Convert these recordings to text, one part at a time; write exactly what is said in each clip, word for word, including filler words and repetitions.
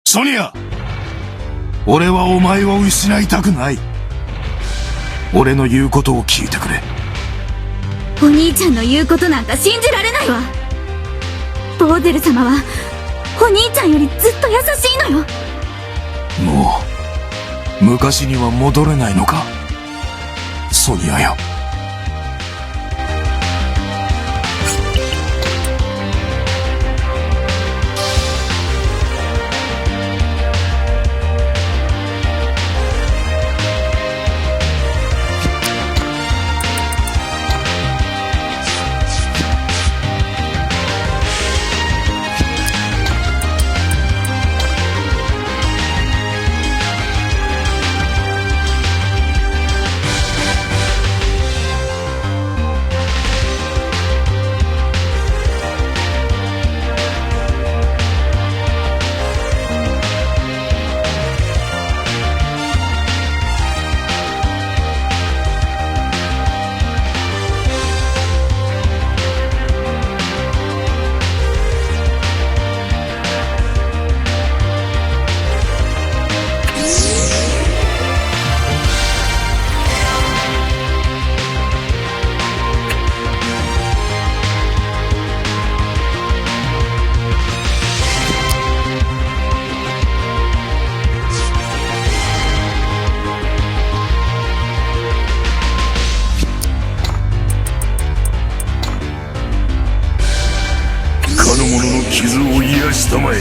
ソニア、俺はお前を失いたくない。俺の言うことを聞いてくれ。お兄ちゃんの言うことなんか信じられないわ。ボーデル様はお兄ちゃんよりずっと優しいのよ。もう昔には戻れないのか、ソニアよ。かの者の傷を癒したまえ。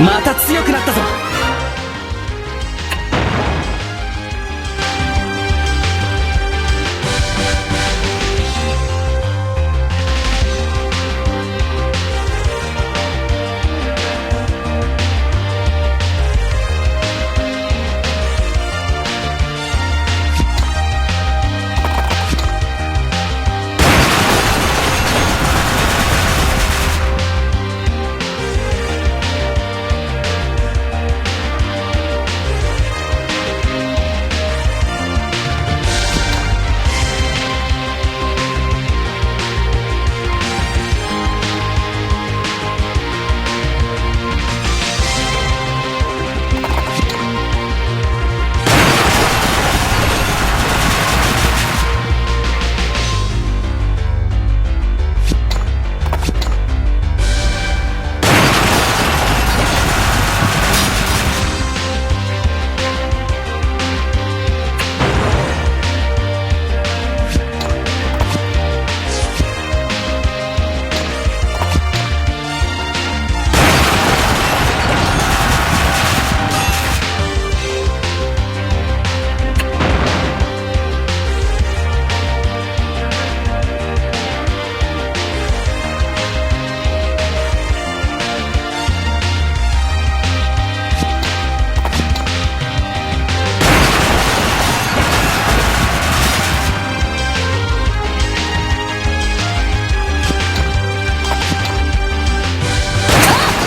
また強くなったぞ。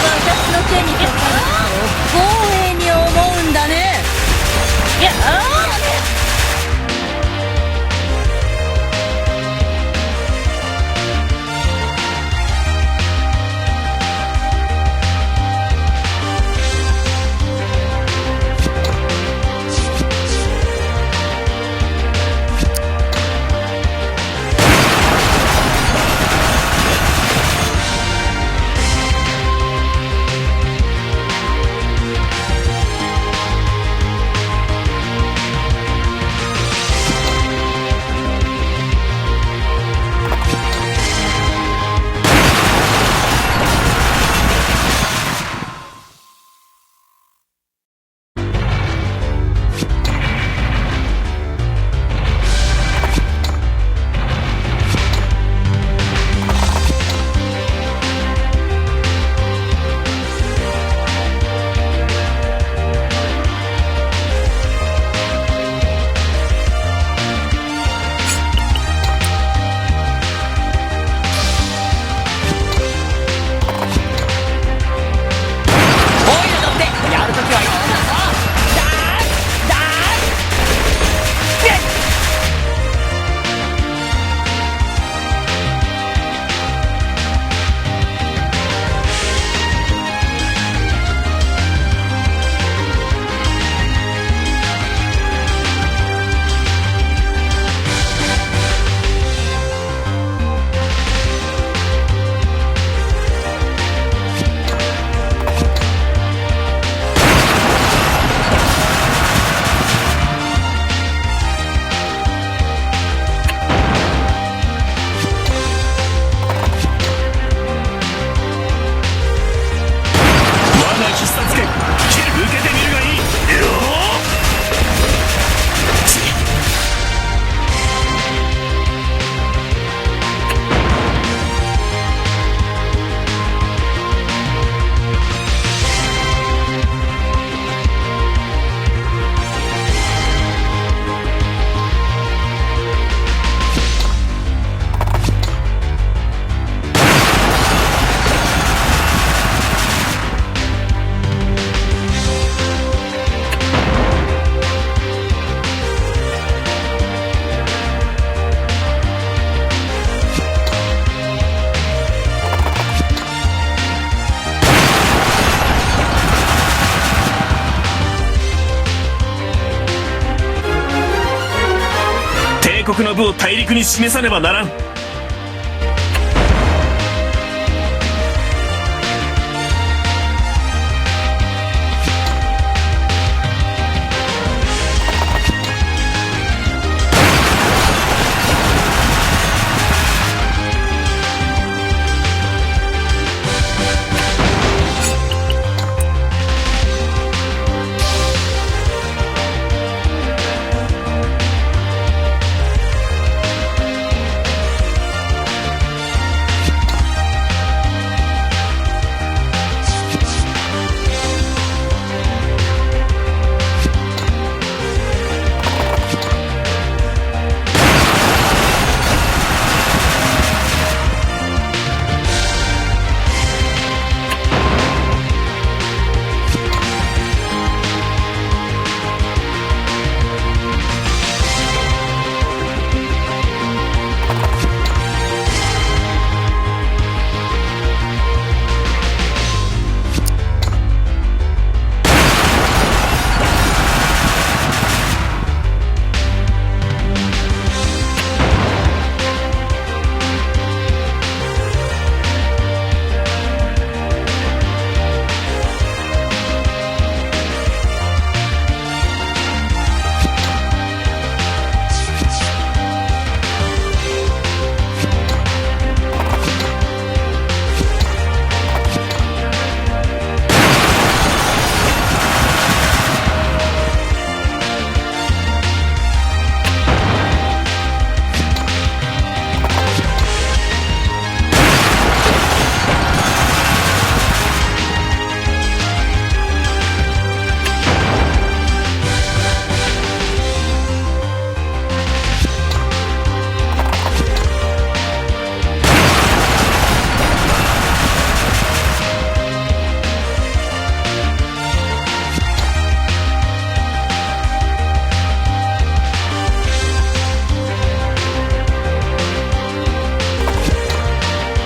私の手にかかるのを光栄に思うんだね。いや、あー！我が必殺拳、受けてみるがいい。よー！帝国の部を大陸に示さねばならん。